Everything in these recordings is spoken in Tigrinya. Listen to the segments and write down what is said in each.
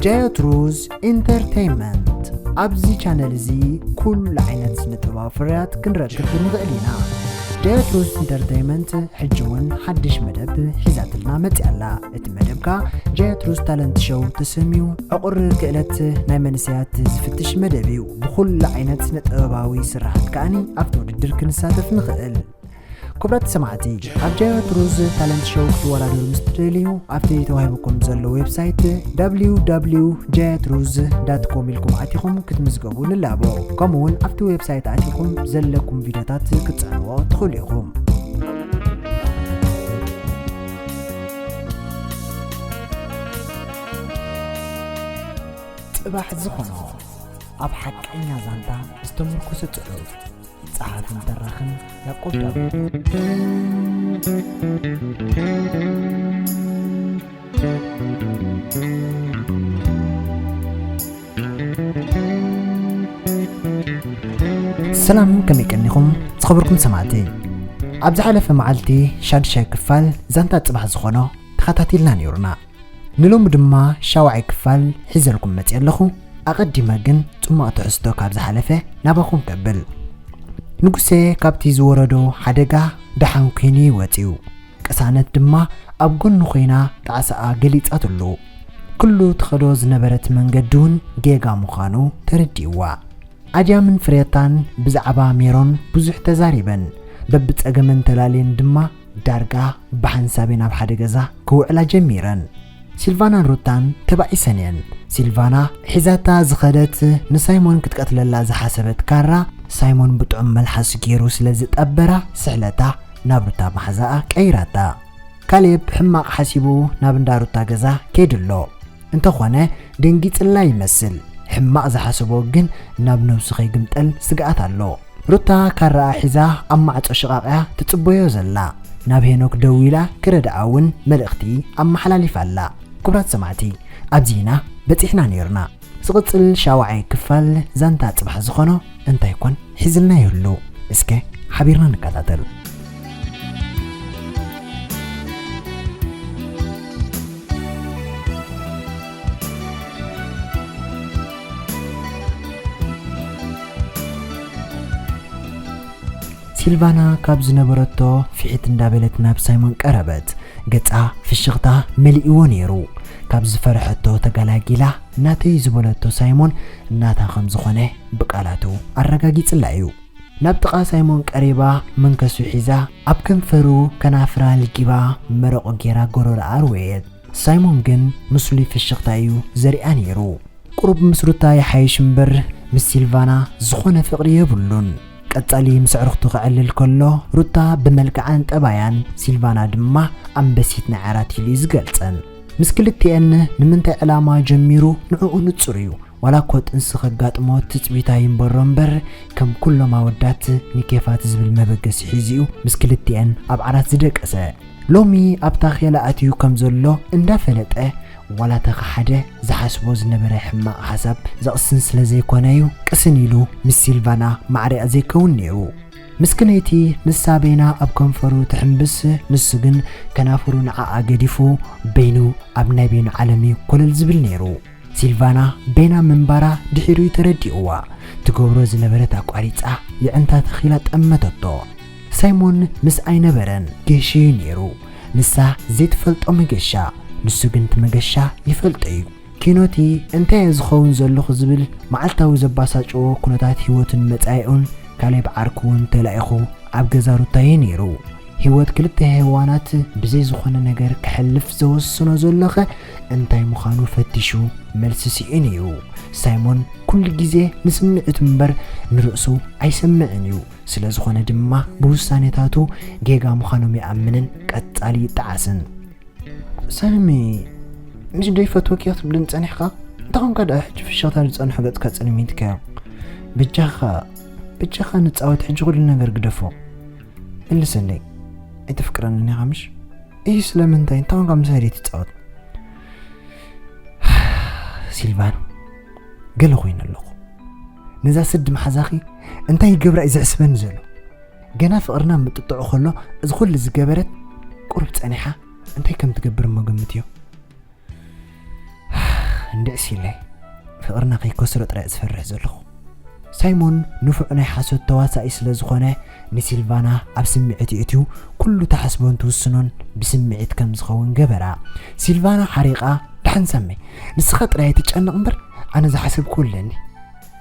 ዳያት ሩዝ ኢንተርቴይንመንት። ኣብዚ ቻነል እዚ ኩሉ ዓይነት ስነ ጥበባዊ ፍርያት ክንረክብ ንኽእል ኢና። ዳያት ሩዝ ኢንተርቴይንመንት ሕጂ እውን ሓድሽ መደብ ሒዛትልና መጺኣ ኣላ። እቲ መደብ ከኣ ዳያት ሩዝ ታለንት ሾው ተሰምዩ ዕቑር ክእለት ናይ መንእሰያት ዝፍትሽ መደብ እዩ። ብኹሉ ዓይነት ስነ ጥበባዊ ስራሓት ከኣኒ ኣብቲ ውድድር ክንሳተፍ ንኽእል። ክቡራት ሰማዕቲ፣ ኣብ ዳያት ሩዝ ታለንት ሾው ክትወዳደሩ ምስ ትደልዩ፣ ኣብቲ ተዋሂቡኩም ዘሎ ዌብሳይት ደብሊው ደብሊው ዳያት ሩዝ ዳት ኮም ኢልኩም ኣቲኹም ክትምዝገቡ ንላቦ። ከምኡ እውን ኣብቲ ዌብሳይት ኣቲኹም ዘለኩም ቪድዮታት ክትጽዕንዎ ትኽእሉ ኢኹም። ጽባሕ ዝኾኖ፣ ኣብ ሓቀኛ ዛንታ ዝተመርኮሰ ጽሑፍ። ጸሓፍን ተራኽን ያዕቆብ ዳዊት። ሰላም፣ ከመይ ቀኒኹም ዝኸበርኩም ሰማዕቲ? ኣብ ዝሓለፈ መዓልቲ ሻድሻይ ክፋል ዛንታ ጽባሕ ዝኾኖ ተኸታቲልና ነይሩና። ንሎሚ ድማ ሻውዓይ ክፋል ሒዘልኩም መጽየ ኣለኹ። ኣቐዲመ ግን ጽማቕ ትሕዝቶ ካብ ዝሓለፈ ናባኹም ከብል። ንጉሴ ካብቲ ዝወረዶ ሓደጋ ደሓን ኮይኑ እዩ ወጺኡ። ቅሳነት ድማ ኣብ ጎኑ ኮይና ጣዕሳኣ ገሊጻትሉ። ኩሉ ትኸዶ ዝነበረት መንገዲ እውን ጌጋ ምዃኑ ተረዲእዋ። ኣድያምን ፍሬታን ብዛዕባ ሜሮን ብዙሕ ተዛሪበን፣ በብጸገመን ተላልየን ድማ ዳርጋ ብሓንሳብ ናብ ሓደ ገዛ ክውዕላ ጀሚረን። ሲልቫናን ሩታን ተባኢሰን እየን። ሲልቫና ሒዛታ ዝኸደት ንሳይሞን ክትቀትለላ ዝሓሰበት ካራ፣ ሳይሞን ብጥዑም መልሓስ ገይሩ ስለ ዝጠበራ ስሕለታ ናብ ሩታ መሓዛኣ ቀይራታ። ካሌብ ሕማቕ ሓሲቡ ናብ እንዳ ሩታ ገዛ ከይዱ ኣሎ። እንተኾነ ደንጊጽላ ይመስል። ሕማቕ ዝሓሰቦ ግን ናብ ነብሱ ከይግምጠል ስግኣት ኣሎ። ሩታ ካራኣ ሒዛ ኣብ ማዕጾ ሽቓቕ እያ ትጽበዮ ዘላ። ናብ ሄኖክ ደዊላ ክረድኣ እውን መልእኽቲ ኣመሓላሊፋ ኣላ። ክቡራት ሰማዕቲ፣ ኣብዚ ኢና በጺሕና ነይርና። ዝቕጽል ሻውዓይ ክፋል ዛንታ ጽባሕ ዝኾኖ እንታይ ኮን ሒዝልና ይህሉ? እስከ ሓቢርና ንከታተል። ሲልቫና ካብ ዝነበረቶ ፍሕት እንዳበለት ናብ ሳይሞን ቀረበት። ገጻ ፍሽኽታ መሊእዎ ነይሩ። ካብ ዝፈርሐቶ ተገላጊላ፣ ናተይ ዝበለቶ ሳይሞን ናታ ከም ዝኾነ ብቃላቱ ኣረጋጊጽላ እዩ። ናብ ጥቓ ሳይሞን ቀሪባ መንከሱ ሒዛ ኣብ ከንፈሩ ከናፍራ ልጊባ መረቑ ጌራ ጎረሮኣ ኣርወየት። ሳይሞን ግን ምስሉይ ፍሽኽታ እዩ ዘሪኣ ነይሩ። ቁሩብ ምስ ሩታ ይሓይሽ እምበር ምስ ሲልቫና ዝኾነ ፍቕሪ የብሉን። ቀጻሊ ምስ ኣዕሩኽቱ ከዕልል ከሎ ሩታ ብመልክዓን ጠባያን፣ ሲልቫና ድማ ኣንበሲት ናይ ዓራት ኢሉ እዩ ዝገልጸን። ምስ ክልቲኤን ንምንታይ ዕላማ ጀሚሩ ንዕኡ ንጹር እዩ። ዋላ እኮ ጥንሲ ከጋጥሞ ትጽቢት ኣይንበሮ እምበር፣ ከም ኩሎም ኣወዳት ንኬፋት ዝብል መበገሲ ሒዙ እዩ ምስ ክልቲኤን ኣብ ዓራት ዝደቀሰ። ሎሚ ኣብ ታኼላ ኣትዩ ከም ዘሎ እንዳፈለጠ፣ ዋላ ተኸሓደ ዝሓስቦ ዝነበረ ሕማቕ ሓሳብ ዘቕስን ስለ ዘይኮነ እዩ ቅስን ኢሉ ምስ ሲልቫና ማዕሪኣ ዘይከውን ነይሩ። ምስክነይቲ ንሳ በይና ኣብ ከንፈሩ ትሕምብስ፣ ንሱ ግን ከናፍሩ ንዓኣ ገዲፉ በይኑ ኣብ ናይ በይኑ ዓለም እዩ ኮለል ዝብል ነይሩ። ሲልቫና በይና ምንባራ ድሒሩ እዩ ተረዲእዋ። ትገብሮ ዝነበረት ኣቋሪጻ የዕንታ ተኺላ ጠመተቶ። ሳይሞን ምስ ኣይነበረን ገይሹ እዩ ነይሩ። ንሳ ዘይትፈልጦ መገሻ፣ ንሱ ግን እቲ መገሻ ይፈልጦ እዩ። ኪኖቲ እንታይ እየ ዝኸውን ዘለኹ ዝብል መዓልታዊ ዘባሳጭዎ ኩነታት ህይወቱን መጻኢኡን ካሌብ ዓርኩ እውን ተላኢኹ ኣብ ገዛ ሩታ እዩ ነይሩ። ህይወት ክልተ ሄዋናት ብዘይ ዝኾነ ነገር ክሕልፍ ዘወስኖ ዘሎኸ እንታይ ምዃኑ ፈቲሹ መልሲ ስኢኑ እዩ። ሳይሞን ኩሉ ግዜ ንስምዒቱ እምበር ንርእሱ ኣይሰምዕን እዩ። ስለ ዝኾነ ድማ ብውሳኔታቱ ጌጋ ምዃኖም ይኣምንን ቀጻሊ ይጠዓስን። ሳሚ፣ ምሽ ዶ ይፈትወኪ ክትብልን ጸኒሕካ? እንታይ ኾንካ ደኣ ሕጂ ፍሽኽታ ዝጸንሖ ገጽካ ጸልሚትካዮ? በጃኻ፣ በጃኻ ንጻወት፣ ሕጂ ኩሉ ነገር ግደፎ። መልሰለይ፣ ኣይተፍቅረንን ኢኻ ምሽ? እዩ ስለምንታይ? እንታይ ኾንካ ምሳይ ደይትጻወት? ሲልቫን፣ ገለ ኮይኑ ኣለኹ። ነዛ ስድ መሓዛኺ እንታይ ይገብራ እዩ ዘሕስበኒ ዘሎ? ገና ፍቕርና ምጥጥዑ ከሎ እዚ ኩሉ ዝገበረት ቁሩብ ጸኒሓ እንታይ ከም ትገብር እሞ ገምትዮ። እንድዕስ ኢለ ፍቕርና ከይከስሮ ጥራይ ዝፈርሕ ዘለኹ። ሳይሞን ንፉዕ ናይ ሓሶት ተዋሳኢ ስለ ዝኾነ፣ ንሲልቫና ኣብ ስምዒት የእትዩ ኩሉ ትሓስቦን ትውስኖን ብስምዒት ከም ዝኸውን ገበራ። ሲልቫና ሓሪቓ፣ "ደሓን ሳመይ፣ ንስኻ ጥራይ ኣይትጨነቕ እምበር፣ ኣነ ዝሓሰብኩ ኣለኒ።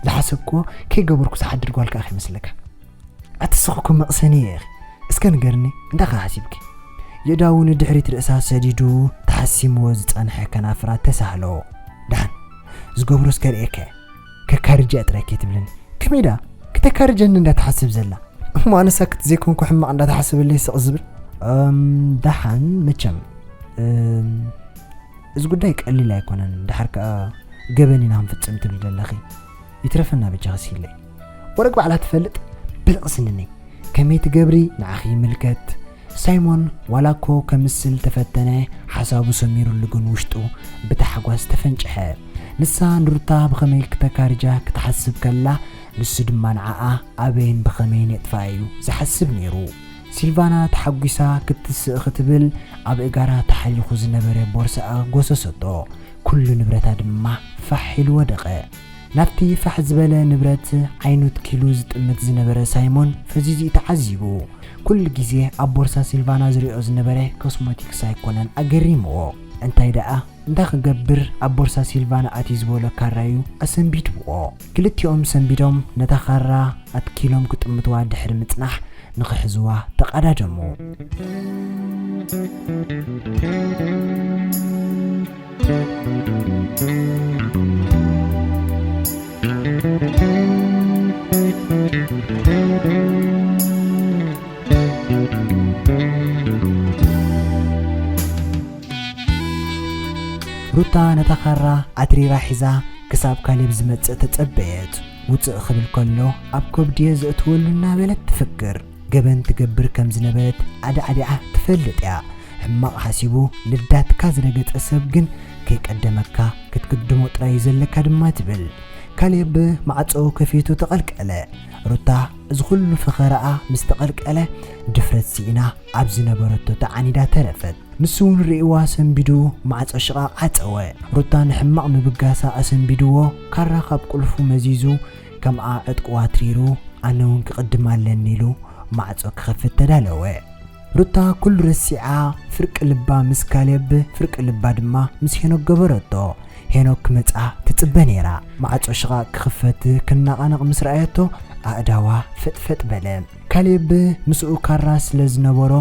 ዝሓሰብኩዎ ከይገበርኩ ዝሓድር ጓል ከኣ ከይመስለካ። ኣቲ ንስኺ እኮ መቕሰኒ ኢኺ። እስከ ንገርኒ፣ እንታይ ከ ሓሲብኪ?" የእዳዉ ንድሕሪት ርእሳ ሰዲዱ፣ ተሓሲምዎ ዝጸንሐ ከናፍራ ተሳህሎ። "ደሓን፣ ዝገብሮ እስከ ርእየካ እየ። ከካርጃ ጥራይ ከይትብለኒ። ከመይ ደኣ? ክተካርጀኒ እንዳ ትሓስብ ዘላ? እሞ ኣነሳ ክት ዘይኮንኩ ሕማቕ እንዳ ትሓስበለይ ስቕ ዝብል?" "እም፣ ደሓን መቸም፣ እም፣ እዚ ጉዳይ ቀሊል ኣይኮነን። ደሓር ከኣ ገበን ኢና ክንፍጽም ትብሊ ዘለኺ። ይትረፈና በጃኺ ሲለይ። ወረግ ባዕላ ትፈልጥ፣ ብልቕስንኒ። ከመይ ትገብሪ ንዓኺ ይምልከት?" ሳይሞን ዋላ እኮ ከምስል ተፈተነ፣ ሓሳቡ ሰሚሩሉ ግን ውሽጡ ብታሕጓስ ተፈንጨሐ። ንሳ ንሩታ ብኸመይ ክተካርጃ ክትሓስብ ከላ፣ ንሱ ድማ ንዓኣ ኣበይን ብኸመይን የጥፍኣ እዩ ዝሓስብ ነይሩ። ሲልቫና ተሓጒሳ ክትስእ ክትብል፣ ኣብ እጋራ ተሓሊኹ ዝነበረ ቦርሳኣ ጎሰሰቶ። ኩሉ ንብረታ ድማ ፋሕ ኢሉ ወደቐ። ናብቲ ፋሕ ዝበለ ንብረት ዓይኑ ትኪሉ ዝጥምት ዝነበረ ሳይሞን ፈዚዙ እዩ ተዓዚቡ። ኩሉ ግዜ ኣብ ቦርሳ ሲልቫና ዝሪኦ ዝነበረ ኮስሞቲክስ ኣይኮነን ኣገሪምዎ። እንታይ ደኣ እንዳ ክገብር ኣብ ቦርሳ ሲልቫና ኣትዩ ዝበሎ ካራ እዩ ኣሰንቢድዎ። ክልቲኦም ሰንቢዶም ነታ ካራ ኣትኪሎም ክጥምትዋ ድሕሪ ምጽናሕ ንኽሕዝዋ ተቐዳደሙ። ሩታ ነታ ካራ ኣትሪራ ሒዛ ክሳብ ካሌብ ዝመጽእ ተጸበየት። ውጽእ ክብል ከሎ ኣብ ከብድየ ዘእትወሉ እናበለት ትፍክር። ገበን ትገብር ከም ዝነበረት ኣዳዕዲዓ ትፈልጥ እያ። ሕማቕ ሓሲቡ ልዳትካ ዝረገጸ ሰብ ግን ከይቀደመካ ክትቅድሞ ጥራይ እዩ ዘለካ ድማ ትብል። ካሌብ ማዕጾ ከፊቱ ተቐልቀለ። ሩታ እዚ ኩሉ ፈኸራኣ ምስ ተቐልቀለ ድፍረት ስኢና ኣብ ዝነበረቶ ተዓኒዳ ተረፈት። ንሱ እውን ርእይዋ ሰንቢዱ ማዕጾ ሽቓቕ ዓጸወ። ሩታ ንሕማቕ ምብጋሳ ኣሰንቢድዎ ካራ ካብ ቁልፉ መዚዙ ከምኣ ዕጥቁ ኣትሪሩ ኣነ እውን ክቕድም ኣለኒ ኢሉ ማዕጾ ክኸፍት ተዳለወ። ሩታ ኩሉ ረሲዓ ፍርቂ ልባ ምስ ካሌብ ፍርቂ ልባ ድማ ምስ ሄኖክ ገበረቶ። ሄኖክ ክመጻ ትጽበ ነይራ። ማዕጾ ሽቓቕ ክኽፈት ክናቓነቕ ምስ ረኣየቶ ኣእዳዋ ፈጥፈጥ በለ። ካሌብ ምስኡ ካራ ስለ ዝነበሮ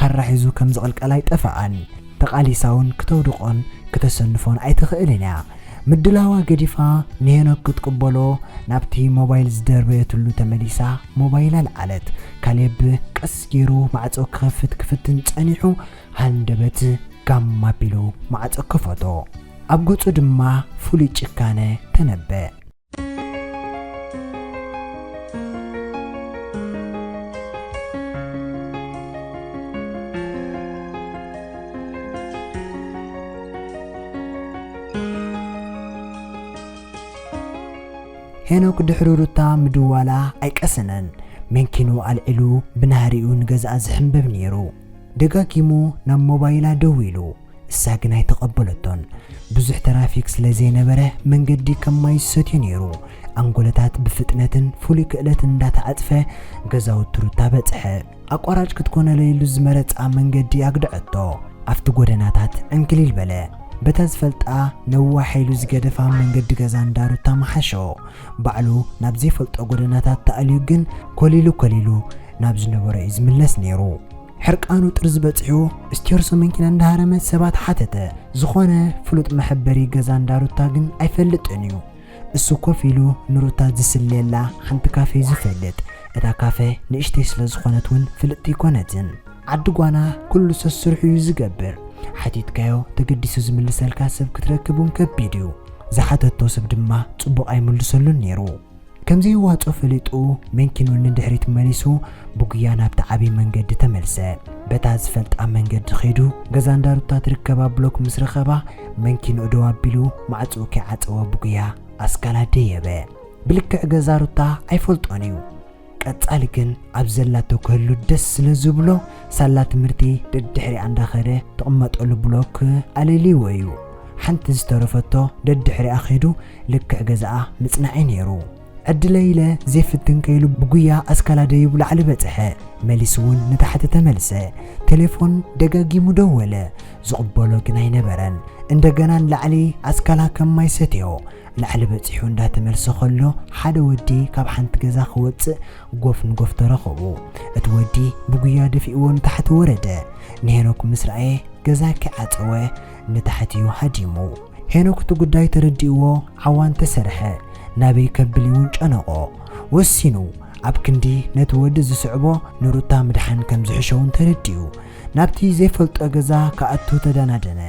ካራ ሒዙ ከም ዝቕልቀል ኣይጠፍኣን። ተቓሊሳ እውን ክተውድቖን ክተሰንፎን ኣይትኽእልን እያ። ምድላዋ ገዲፋ ንሄኖክ ክትቅበሎ ናብቲ ሞባይል ዝደርበየትሉ ተመሊሳ ሞባይል ኣልዓለት። ካሌብ ቀስ ገይሩ ማዕጾ ክኸፍት ክፍትን ጸኒሑ ሃንደበት ጋም ኣቢሉ ማዕጾ ከፈቶ። ኣብ ገጹ ድማ ፍሉይ ጭካነ ተነበ። ሄኖክ ድሕሪ ሩታ ምድዋላ ኣይቀሰነን። መንኪኑ ኣልዒሉ ብናህሪኡ ንገዛኣ ዝሕንበብ ነይሩ። ደጋጊሙ ናብ ሞባይላ ደዊሉ፣ እሳ ግን ኣይተቐበለቶን። ብዙሕ ትራፊክ ስለ ዘይነበረ መንገዲ ከም ማይ ዝሰትዮ ነይሩ። ኣንጎለታት ብፍጥነትን ፍሉይ ክእለትን እንዳተዓጽፈ ገዛውቲ ሩታ በጽሐ። ኣቋራጭ ክትኮነለ ኢሉ ዝመረጻ መንገዲ ኣግደዐቶ። ኣብቲ ጎደናታት ዕንክሊል በለ። በታ ዝፈልጣ ነዋሕ ኢሉ ዝገደፋ መንገዲ ገዛ እንዳ ሩታ መሓሾ። ባዕሉ ናብ ዘይፈልጦ ጎደናታት ተኣልዩ ግን ኮሊሉ ኮሊሉ ናብ ዝነበሮ እዩ ዝምለስ ነይሩ። ሕርቃኑ ጥርዚ በጺሑ ስቴርሶ መንኪና እንዳሃረመ ሰባት ሓተተ። ዝኾነ ፍሉጥ መሐበሪ ገዛ እንዳ ሩታ ግን ኣይፈልጥን እዩ። እሱ ኮፍ ኢሉ ንሩታ ዝስልየላ ሓንቲ ካፌ ዝፈልጥ። እታ ካፌ ንእሽተይ ስለ ዝኾነት እውን ፍልጥቲ ኣይኮነትን። ዓዲ ጓና ኩሉ ሰስርሑ እዩ ዝገብር። ሓቲትካዮ ተገዲሱ ዝምልሰልካ ሰብ ክትረክብ እውን ከቢድ እዩ። ዝሓተቶ ሰብ ድማ ጽቡቕ ኣይምልሰሉን ነይሩ። ከም ዘይዋጾ ፈሊጡ መንኪኑ ንድሕሪት መሊሱ ብጉያ ናብቲ ዓቢ መንገዲ ተመልሰ። በታ ዝፈልጣ መንገዲ ኸይዱ ገዛ እንዳ ሩታ ትርከባ ብሎክ ምስ ረኸባ መንኪኑ እደው ኣቢሉ ማዕጾኡ ከይዓጸወ ብጉያ ኣስካላ ደየበ። ብልክዕ ገዛ ሩታ ኣይፈልጦን እዩ። ቀጻሊ ግን ኣብ ዘላቶ ክህሉ ደስ ስለ ዝብሎ ሳላ ትምህርቲ ደድሕሪኣ እንዳኸደ ትቕመጠሉ ብሎክ ኣለልይዎ እዩ። ሓንቲ ዝተረፈቶ ደድሕሪኣ ኸይዱ ልክዕ ገዛኣ ምጽናዕ እዩ ነይሩ። ዕድለይ ኢለ ዘይፍትን ከይሉ ብጉያ ኣስካላ ደይቡ ላዕሊ በጽሐ። መሊሱ እውን ንታሕቲ ተመልሰ። ቴሌፎን ደጋጊሙ ደወለ። ዝቕበሎ ግን ኣይነበረን። እንደገና ንላዕሊ ኣስካላ ከም ማይ ሰትዮ። ላዕሊ በጺሑ እንዳተመልሰ ከሎ ሓደ ወዲ ካብ ሓንቲ ገዛ ክወጽእ ጎፍ ንጎፍ ተረኸቡ። እቲ ወዲ ብጉያ ደፊእዎ ንታሕቲ ወረደ። ንሄኖክ ምስ ረኣየ ገዛ ከይዓጸወ ንታሕቲ እዩ ሃዲሙ። ሄኖክ እቲ ጉዳይ ተረዲእዎ ዓዋን ተሰርሐ። ናበይ ከብል እውን ጨነቖ። ወሲኑ ኣብ ክንዲ ነቲ ወዲ ዝስዕቦ ንሩታ ምድሓን ከም ዝሕሾ እውን ተረዲኡ ናብቲ ዘይፈልጦ ገዛ ክኣቱ ተደናደነ።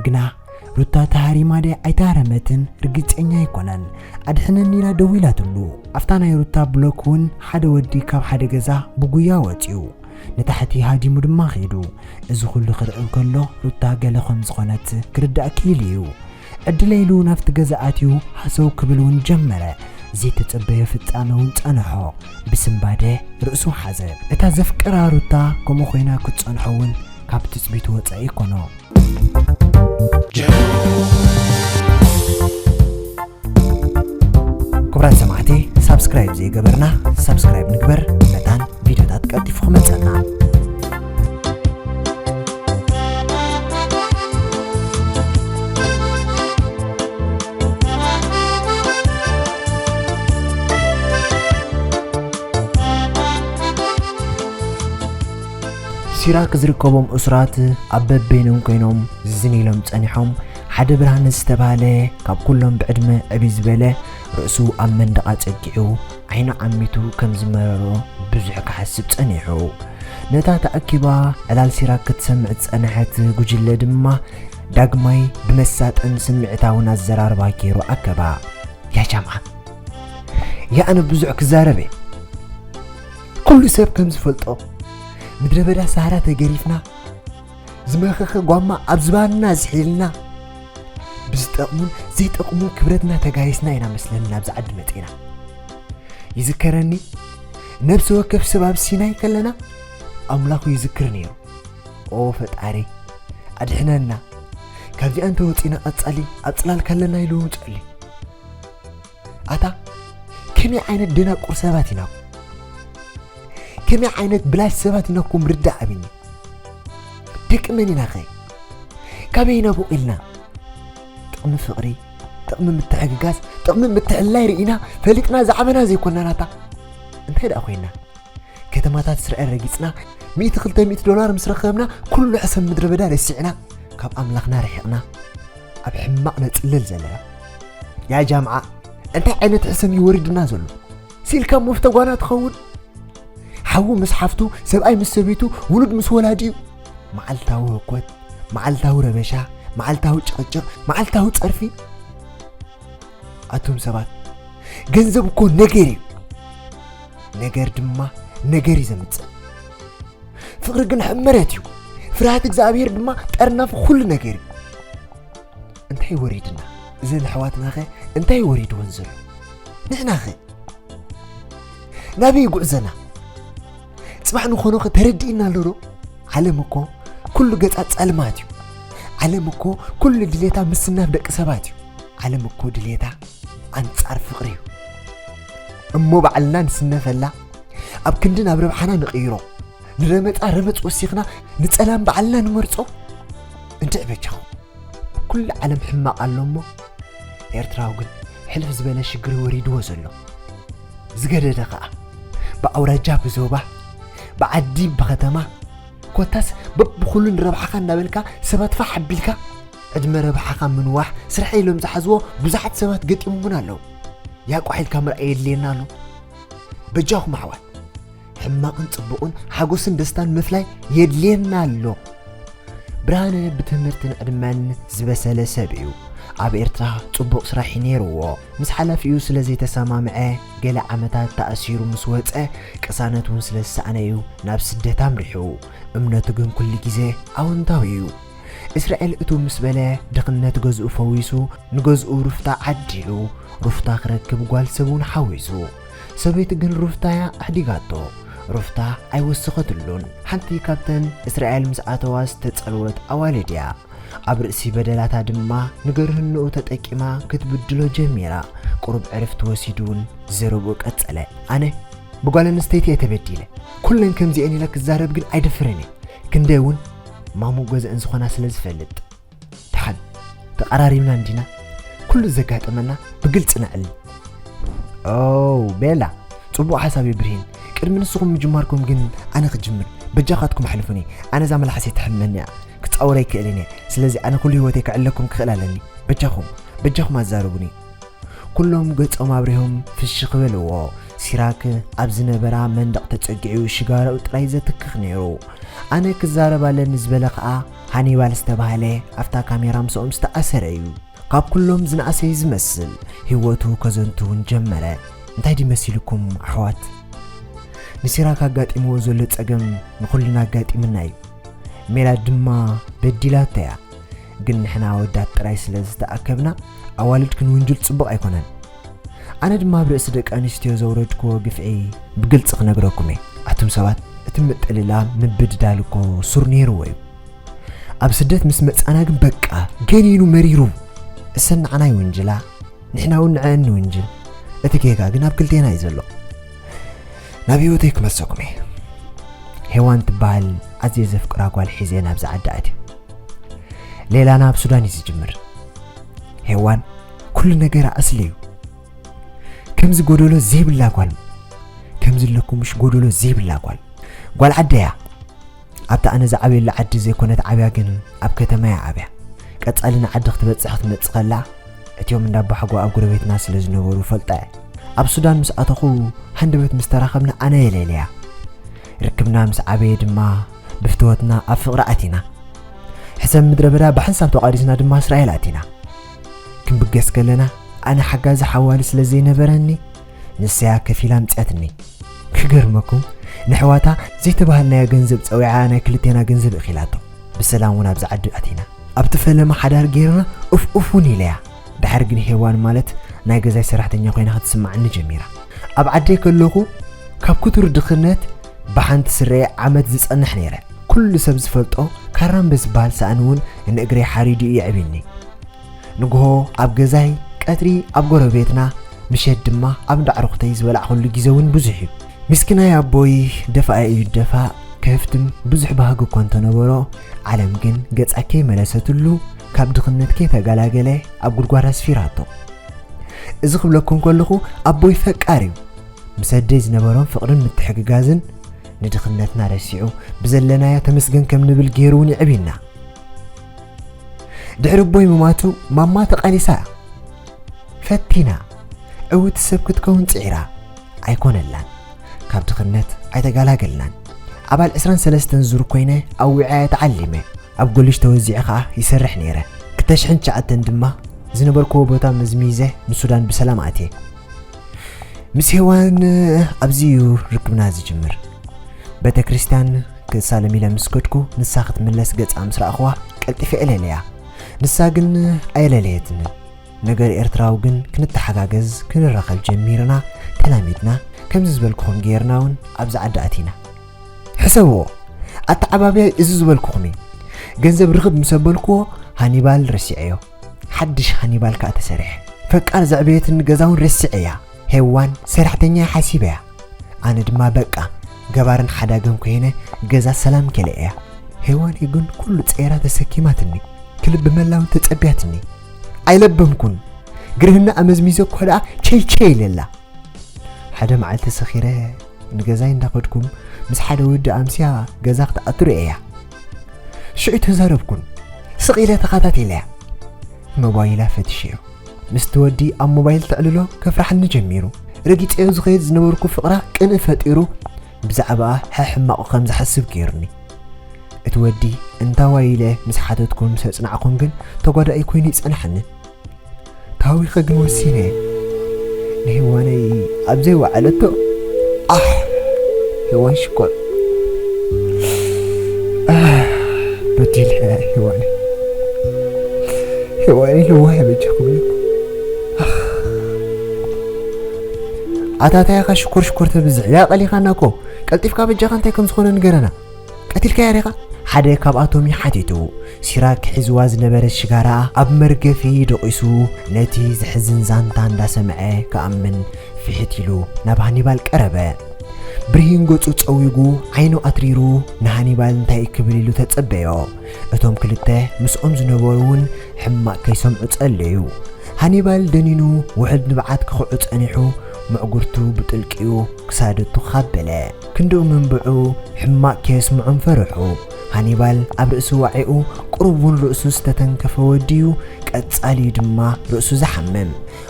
ግና ሩታ ተሃሪማ ድያ ኣይተሃረመትን ርግጸኛ ኣይኮነን። ኣድሕነኒ ኢላ ደዊላትሉ። ኣብታ ናይ ሩታ ብሎክ እውን ሓደ ወዲ ካብ ሓደ ገዛ ብጉያ ወጺኡ ንታሕቲ ሃዲሙ ድማ ኸይዱ። እዚ ኩሉ ክርኢ እንከሎ ሩታ ገለ ከም ዝኾነት ክርዳእ ክኢሉ እዩ። ዕድለ ኢሉ ናብቲ ገዛ ኣትዩ ሃሰው ክብል እውን ጀመረ። ዘይተጸበዮ ፍጻመ እውን ጸንሖ። ብስንባደ ርእሱ ሓዘ። እታ ዘፍቅራ ሩታ ከምኡ ኮይና ክትጸንሖ እውን ካብ ትጽቢቱ ወጻኢ ኣይኮኖ። ክቡራት ሰማዕቲ፣ ሳብስክራይብ ዘይገበርና ሳብስክራይብ ንግበር። መታን ቪድዮታት ቀልጢፉ ክመጸና። ሲራክ ዝርከቦም እሱራት ኣብ በበይኖም ኮይኖም ዝዝን ኢሎም ጸኒሖም። ሓደ ብርሃነ ዝተባህለ ካብ ኩሎም ብዕድመ ዕብይ ዝበለ ርእሱ ኣብ መንደቕ ኣጸጊዑ ዓይኑ ዓሚቱ ከም ዝመረሮ ብዙሕ ክሓስብ ጸኒሑ። ነታ ተኣኪባ ዕላል ሲራክ ክትሰምዕ ዝጸንሐት ጉጅለ ድማ ዳግማይ ብመሳጥን ስምዒታውን ኣዘራርባ ገይሩ ኣከባ። ያ ጃምዓ፣ ያ ኣነ ብዙሕ ክዛረብ እየ። ኩሉ ሰብ ከም ዝፈልጦ ምድረ በዳ ሳህራ ተገሪፍና ዝመኸኸ ጓማ ኣብ ዝባንና ዝሒልና ብዝጠቕሙን ዘይጠቕሙን ክብረትና ተጋይስና ኢና መስለኒ ናብዚ ዓዲ መጺና። ይዝከረኒ ነብሲ ወከፍ ሰብ ኣብ ሲናይ ከለና ኣምላኹ ይዝክር ነይሩ። ኦ ፈጣሪ ኣድሕነና ካብዚኣ እንተወፂና ቀፃሊ ኣብ ፅላልካ ኣለና ኢሉ ውፀሊ። ኣታ ከመይ ዓይነት ደናቁር ሰባት ኢና? ከመይ ዓይነት ብላሽ ሰባት ኢና እኮ ምርዳእ ኣብኒ። ደቂ መን ኢና ኸ? ካበይ ኢና ቦቂልና? ጥቕሚ ፍቕሪ፣ ጥቕሚ ምትሕግጋዝ፣ ጥቕሚ ምትሕልላይ ርኢና ፈሊጥና ዝዓበና ዘይኮና ናታ። እንታይ ደኣ ኮይና? ከተማታት እስራኤል ረጊጽና ሚእቲ ክልተ ሚእቲ ዶላር ምስ ረኸብና ኩሉ ሕሰም ምድረ በዳ ረሲዕና ካብ ኣምላኽና ርሒቕና ኣብ ሕማቕ ነጽልል ዘለና። ያ ጃምዓ እንታይ ዓይነት ሕሰም እዩ ወሪድና ዘሎ? ሲልካ ሞፍተ ጓና ትኸውን? ሓዉ ምስ ሓፍቱ፣ ሰብኣይ ምስ ሰበይቱ፣ ውሉድ ምስ ወላዲኡ፣ መዓልታዊ ህኮት፣ መዓልታዊ ረበሻ፣ መዓልታዊ ጭቕጭቕ፣ መዓልታዊ ጸርፊ። ኣቱም ሰባት፣ ገንዘብ እኮ ነገር እዩ። ነገር ድማ ነገር እዩ ዘምጽእ። ፍቕሪ ግን ሕመረት እዩ። ፍርሃት እግዚኣብሔር ድማ ጠርናፊ ኩሉ ነገር እዩ። እንታይ ወሪድና? እዘን ኣሕዋትናኸ እንታይ ወሪድወን ዘሎ? ንሕናኸ ናበይ ይጉዕዘና? ጽባሕ ንኾኖኸ ተረዲእና ኣሎ ዶ? ዓለም እኮ ኩሉ ገጻ ጸልማት እዩ። ዓለም እኮ ኩሉ ድሌታ ምስናፍ ደቂ ሰባት እዩ። ዓለም እኮ ድሌታ ኣንጻር ፍቕሪ እዩ። እሞ ባዕልና ንስነፈላ፣ ኣብ ክንዲ ናብ ረብሓና ንቕይሮ። ንረመጻ ረመጽ ወሲኽና ንጸላም ባዕልና ንመርጾ። እንድዒ በጃኹም። ኩሉ ዓለም ሕማቕ ኣሎ እሞ ኤርትራዊ ግን ሕልፍ ዝበለ ሽግር ወሪድዎ ዘሎ። ዝገደደ ኸኣ ብኣውራጃ ብዞባ ብዓዲ ብኸተማ ኮታስ በብኹሉ ንረብሓኻ እናበልካ ሰባት ፋሕ ኣቢልካ ዕድመ ረብሓኻ ምንዋሕ ስራሕ ኢሎም ዝሓዝዎ ብዙሓት ሰባት ገጢሞም እውን ኣለዉ። ያቋሕ ኢልካ ምርኣይ የድልየና ኣሎ። በጃኹም ኣሕዋት ሕማቕን ጽቡቕን ሓጎስን ደስታን ምፍላይ የድልየና ኣሎ። ብርሃነ ብትምህርትን ዕድመን ዝበሰለ ሰብ እዩ። ኣብ ኤርትራ ጽቡቕ ስራሕ እዩ ነይርዎ። ምስ ሓላፊኡ ስለ ዘይተሰማምዐ ገለ ዓመታት ተኣሲሩ ምስ ወጸ ቅሳነት እውን ስለ ዝሰኣነ እዩ ናብ ስደት ኣምሪሑ። እምነቱ ግን ኩሉ ግዜ ኣወንታዊ እዩ። እስራኤል እቱ ምስ በለ ድኽነት ገዝኡ ፈዊሱ ንገዝኡ ሩፍታ ዓዲሉ ሩፍታ ክረክብ ጓል ሰብ እውን ሓዊሱ። ሰበይቱ ግን ሩፍታ እያ ኣሕዲጋቶ። ሩፍታ ኣይወሰኸትሉን። ሓንቲ ካብተን እስራኤል ምስ ኣተዋ ዝተጸልወት ኣዋልድ እያ። ኣብ ርእሲ በደላታ ድማ ንገርህንኡ ተጠቂማ ክትብድሎ ጀሚራ። ቁሩብ ዕርፍቲ ወሲዱ እውን ዘረብኡ ቀጸለ። ኣነ ብጓል ኣንስተይቲ እየ ተበዲለ። ኩለን ከምዚአን ኢለ ክዛረብ ግን ኣይደፍርን እየ። ክንደይ እውን ማሙ ገዝአን ዝኾና ስለ ዝፈልጥ። ደሓን ተቐራሪብና እንዲና? ኩሉ ዘጋጠመና ብግልጺ ነዕሊ። ኦ ቤላ፣ ጽቡቕ ሓሳብ እዩ ብርሂን። ቅድሚ ንስኹም ምጅማርኩም ግን ኣነ ክጅምር። በጃኻትኩም ኣሕልፉኒ። ኣነ እዛ መልሓሰይ ትሕመኒ እያ። ክጻወር ኣይክእልን እየ። ስለዚ ኣነ ኩሉ ህይወተይ ክዕለኩም ክኽእል ኣለኒ። በጃኹም፣ በጃኹም ኣዛርቡኒ። ኩሎም ገጾም ኣብሪሆም ፍሽኽ በልዎ። ሲራክ ኣብ ዝነበራ መንደቕ ተጸጊዑ ሽጋራኡ ጥራይ ዘትክኽ ነይሩ። ኣነ ክዛረብ ኣለኒ ዝበለ ኸኣ ሃኒባል ዝተባህለ ኣብታ ካሜራ ምስኦም ዝተኣሰረ እዩ። ካብ ኩሎም ዝነኣሰ እዩ ዝመስል። ህይወቱ ከዘንቱ እውን ጀመረ። እንታይ ድዩ መሲልኩም ኣሕዋት? ንሲራክ ኣጋጢምዎ ዘሎ ጸገም ንኹልና ኣጋጢምና እዩ። ሜላት ድማ በዲላቶ እያ። ግን ንሕና ኣወዳት ጥራይ ስለ ዝተኣከብና ኣዋልድ ክንውንጅል ጽቡቕ ኣይኮነን። ኣነ ድማ ኣብ ርእሲ ደቂ ኣንስትዮ ዘውረድክዎ ግፍዒ ብግልጺ ክነግረኩም እየ። ኣቱም ሰባት፣ እቲ ምጥልላም ምብድዳል እኮ ሱር ነይርዎ እዩ። ኣብ ስደት ምስ መጻና ግን በቃ ገኒኑ መሪሩ። እሰን ንዓና ይውንጅላ፣ ንሕና እውን ንዐን ንውንጅል። እቲ ጌጋ ግን ኣብ ክልቴና እዩ ዘሎ። ናብ ህይወተይ ክመልሰኩም እየ። ሄዋን ትበሃል ኣዝየ ዘፍቅራ ጓል ሒዘ ናብዚ ዓዲ ኣትየ። ሌላና ኣብ ሱዳን እዩ ዝጅምር። ሄዋን ኩሉ ነገራ ኣስሊ እዩ። ከምዚ ጎደሎ ዘይብላ ጓል፣ ከምዚ ኣለኩምሽ ጎደሎ ዘይብላ ጓል፣ ጓል ዓደያ። ኣብታ ኣነ ዝዓብየላ ዓዲ ዘይኮነት ዓብያ ግን ኣብ ከተማ እያ ዓብያ። ቀጻሊ ንዓዲ ክትበጽሕ ክትመጽእ ከላ እቲኦም እንዳ ኣባሓጎ ኣብ ጎረቤትና ስለ ዝነበሩ ፈልጣ እየ። ኣብ ሱዳን ምስ ኣተኹ ሃንደበት ምስ ተራኸብና ኣነ የለለያ። ርክብና ምስ ዓበየ ድማ ብፍትወትና ኣብ ፍቕሪ ኣቲና። ሕሰብ ምድረ በዳ ብሓንሳብ ተቋዲስና ድማ እስራኤል ኣቲና። ክንብገስ ከለና ኣነ ሓጋዚ ሓዋሊ ስለ ዘይነበረኒ ንሰያ ከፊላ ኣምጽኣትኒ። ክገርመኩም ንሕዋታ ዘይተባህልናዮ ገንዘብ ጸዊዓ ናይ ክልቴና ገንዘብ እኺላቶ። ብሰላም እውን ኣብዚ ዓዲ ኣቲና። ኣብቲ ፈለማ ሓዳር ጌርና ኡፍ ኡፍ እውን ኢለያ። ድሓር ግን ሄዋን ማለት ናይ ገዛይ ሰራሕተኛ ኮይና ክትስምዓኒ ጀሚራ። ኣብ ዓደይ ከለኹ ካብ ክቱር ድኽነት ብሓንቲ ስረየ ዓመት ዝጸንሕ ነይረ። ኩሉ ሰብ ዝፈልጦ ካራምበ ዝበሃል ሳእኒ እውን ንእግረይ ሓሪዱ እዩ የዕብየኒ። ንግሆ ኣብ ገዛይ፣ ቀትሪ ኣብ ጎረቤትና፣ ምሸት ድማ ኣብ እንዳ ኣዕሩኽተይ ዝበላዕኹሉ ግዜ እውን ብዙሕ እዩ። ምስኪናይ ኣቦይ ደፋኣ እዩ ደፋእ፣ ከህፍትም ብዙሕ ባህጊ እኳ እንተነበሮ፣ ዓለም ግን ገጻ ከይመለሰትሉ ካብ ድኽነት ከይተገላገለ ኣብ ጉድጓድ ኣስፊራቶ። እዚ ክብለኩም ከለኹ ኣቦይ ፈቃር እዩ። ምስ ኣደይ ዝነበሮም ፍቕርን ምትሕግጋዝን ንድኽነትና ረሲዑ ብዘለናዮ ተመስገን ከም ንብል ገይሩ እውን የዕብየና። ድሕሪ ኣቦይ ምማቱ ማማ ተቓሊሳ፣ ፈቲና፣ ዕውቲ ሰብ ክትከውን ጽዒራ፣ ኣይኮነላን። ካብ ድኽነት ኣይተገላገልናን። ኣባል ዕስራን ሰለስተን ዙር ኮይነ ኣብ ዊዓየ ተዓሊመ፣ ኣብ ኮሌጅ ተወዚዐ ኸኣ ይሰርሕ ነይረ። ክልተ ሽሕን ትሽዓተን ድማ ዝነበርክዎ ቦታ መዝሚዘ ንሱዳን ብሰላም ኣትየ። ምስ ሄዋን ኣብዚ እዩ ርክብና ዝጅምር። ቤተ ክርስቲያን ክሳለም ኢለ ምስ ከድኩ፣ ንሳ ክትምለስ ገጻ ምስ ረኣኽዋ፣ ቀልጢፈ እለለያ። ንሳ ግን ኣየለለየትንን። ነገር ኤርትራዊ ግን ክንተሓጋገዝ፣ ክንራኸብ ጀሚርና፣ ተላሚድና። ከምዚ ዝበልኩኹም ጌርና እውን ኣብዚ ዓዲ ኣቲና። ሕሰብዎ፣ ኣተዓባብያይ እዚ ዝበልኩኹም እዩ። ገንዘብ ርኽብ ምስ ኣበልክዎ፣ ሃኒባል ረሲዐዮ። ሓድሽ ሃኒባል ከኣ ተሰሪሐ። ፈቃር ዘዕበየትኒ ገዛ እውን ረሲዐያ። ሄዋን ሰራሕተኛ ሓሲበያ። ኣነ ድማ በቃ ገባርን ሓዳግን ኮይነ ገዛ ሰላም ከለ እያ። ሄዋን ግን ኩሉ ጸይራ ተሰኪማትኒ። ክልብ መላውን ተጸቢያትኒ። ኣይለበምኩን። ግርህና ኣመዝሚዘ እኳ ደኣ ቸይ ቸይ ኢለላ። ሓደ መዓልቲ ሰኺረ ንገዛይ እንዳኸድኩም ምስ ሓደ ወዲ ኣምስያ ገዛ ክትኣቱ ርእየያ። ሽዑ ተዛረብኩን። ስቕ ኢለ ተኸታቲለያ። ሞባይላ ፈትሸዮ። ምስቲ ወዲ ኣብ ሞባይል ተዕልሎ ከፍርሓኒ ጀሚሩ። ረጊጸዮ ዝኸይድ ዝነበርኩ ፍቕራ ቅንኢ ፈጢሩ ብዛዕባኣ ሕሕማቑ ከም ዝሓስብ ገይሩኒ። እቲ ወዲ እንታዋይ ኢለ ምስ ሓተትኩን ምስ ኣጽናዕኩን ግን ተጓዳኢ ኮይኑ ይጸንሓኒ። ታዊኸ ግን ወሲነ። ንሄዋነይ ኣብ ዘይወዓለቶ፣ ኣሕ፣ ሄዋን ሽኮር። ኣሕ፣ በዲለ ሄዋነይ። ሄዋነይ ለዋህ በጃኹም ኢለኩም። ኣሕ። ኣታ እንታይ ኢኻ ሽኮር ሽኮር ተብዝሕ? ያ ቀሊኻና እኮ። ቀልጢፍካ በጃኻ እንታይ ከም ዝኾነ ንገረና። ቀቲልካያ ዲኻ? ሓደ ካብኣቶም እዩ ሓቲቱ። ሲራክ ሒዝዋ ዝነበረ ሽጋራ ኣብ መርገፊ ደቂሱ፣ ነቲ ዘሕዝን ዛንታ እንዳሰምዐ ክኣምን ፍሕት ኢሉ ናብ ሃኒባል ቀረበ። ብርሂን ገጹ ጸዊጉ፣ ዓይኑ ኣትሪሩ ንሃኒባል እንታይ ክብል ኢሉ ተጸበዮ። እቶም ክልተ ምስኦም ዝነበሩ እውን ሕማቕ ከይሰምዑ ጸለዩ። ሃኒባል ደኒኑ ውሑድ ንብዓት ክኽዑ ጸኒሑ፣ ምዕጉርቱ ብጥልቂኡ ክሳደቱ ካበለ። ክንድኡ ምንብዑ ሕማቕ ከየስምዖም ፈርሑ። ሃኒባል ኣብ ርእሲ ዋዒኡ፣ ቁሩብ እውን ርእሱ ዝተተንከፈ ወዲ እዩ፣ ቀጻሊ ድማ ርእሱ ዝሓምም።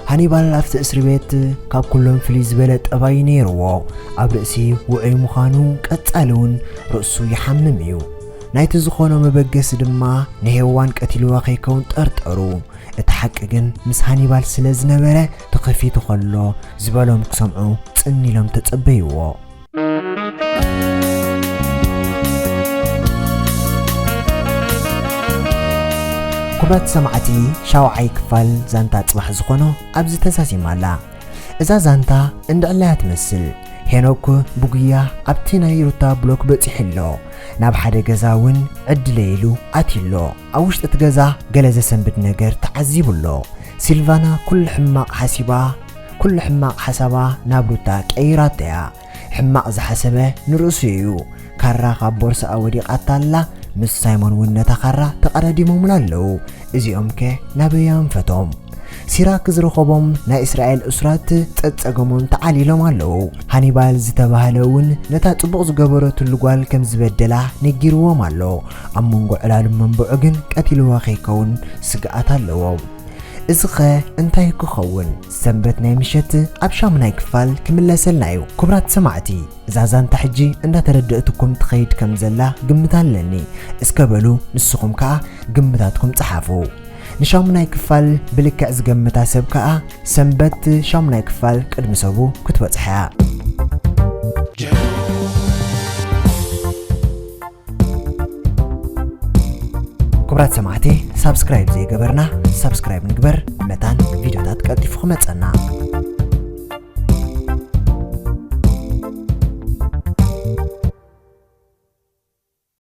ሃኒባል ኣብቲ እስሪ ቤት ካብ ኩሎም ፍልይ ዝበለ ጠባይ ነይርዎ። ኣብ ርእሲ ውዑይ ምዃኑ፣ ቀጻሊ እውን ርእሱ ይሓምም እዩ። ናይቲ ዝኾኖ መበገሲ ድማ ንሄዋን ቀቲልዋ ከይከውን ጠርጠሩ። እቲ ሓቂ ግን ምስ ሃኒባል ስለ ዝነበረ፣ ተኸፊቱ ከሎ ዝበሎም ክሰምዑ ጽን ኢሎም ተጸበይዎ። ክቡራት ሰማዕቲ፣ ሻውዓይ ክፋል ዛንታ ጽባሕ ዝኾኖ ኣብዚ ተዛዚማ ኣላ። እዛ ዛንታ እንድዕላያ ትመስል። ሄኖክ ብጉያ ኣብቲ ናይ ሩታ ብሎክ በጺሑ ኣሎ። ናብ ሓደ ገዛ እውን ዕድለይ ኢሉ ኣትዩ ኣሎ። ኣብ ውሽጢ እቲ ገዛ ገለ ዘሰንብድ ነገር ተዓዚቡ ኣሎ። ሲልቫና ኩሉ ሕማቕ ሓሲባ፣ ኩሉ ሕማቕ ሓሳባ ናብ ሩታ ቀይራቶ እያ። ሕማቕ ዝሓሰበ ንርእሱ እዩ። ካራ ካብ ቦርሳኣ ወዲቓታ ኣላ። ምስ ሳይሞን እውን ነታ ካራ ተቐዳዲሞምላ ኣለዉ። እዚኦም ከ ናበይ ኣንፈቶም? ሲራክ ዝረኸቦም ናይ እስራኤል እሱራት ጸጸገሞም ተዓሊሎም ኣለዉ። ሃኒባል ዝተባህለ እውን ነታ ጽቡቕ ዝገበረትሉ ጓል ከም ዝበደላ ነጊርዎም ኣሎ። ኣብ መንጎ ዕላሉ መንብዑ ግን ቀቲልዋ ከይከውን ስግኣት ኣለዎም። እዚኸ እንታይ ክኸውን? ሰንበት ናይ ምሸት ኣብ ሻሙናይ ክፋል ክምለሰልና እዩ። ክቡራት ሰማዕቲ፣ እዛ ዛንታ ሕጂ እንዳተረደእትኩም ትኸይድ ከም ዘላ ግምት ኣለኒ። እስከ በሉ ንስኹም ከኣ ግምታትኩም ጸሓፉ። ንሻሙናይ ክፋል ብልክዕ ዝገምታ ሰብ ከኣ ሰንበት ሻሙናይ ክፋል ቅድሚ ሰቡ ክትበጽሓ እያ። ክቡራት ሰማዕቲ፣ ሳብስክራይብ ዘይገበርና ሳብስክራይብ ንግበር፣ መታን ቪድዮታት ቀልጢፉ ክመጸና።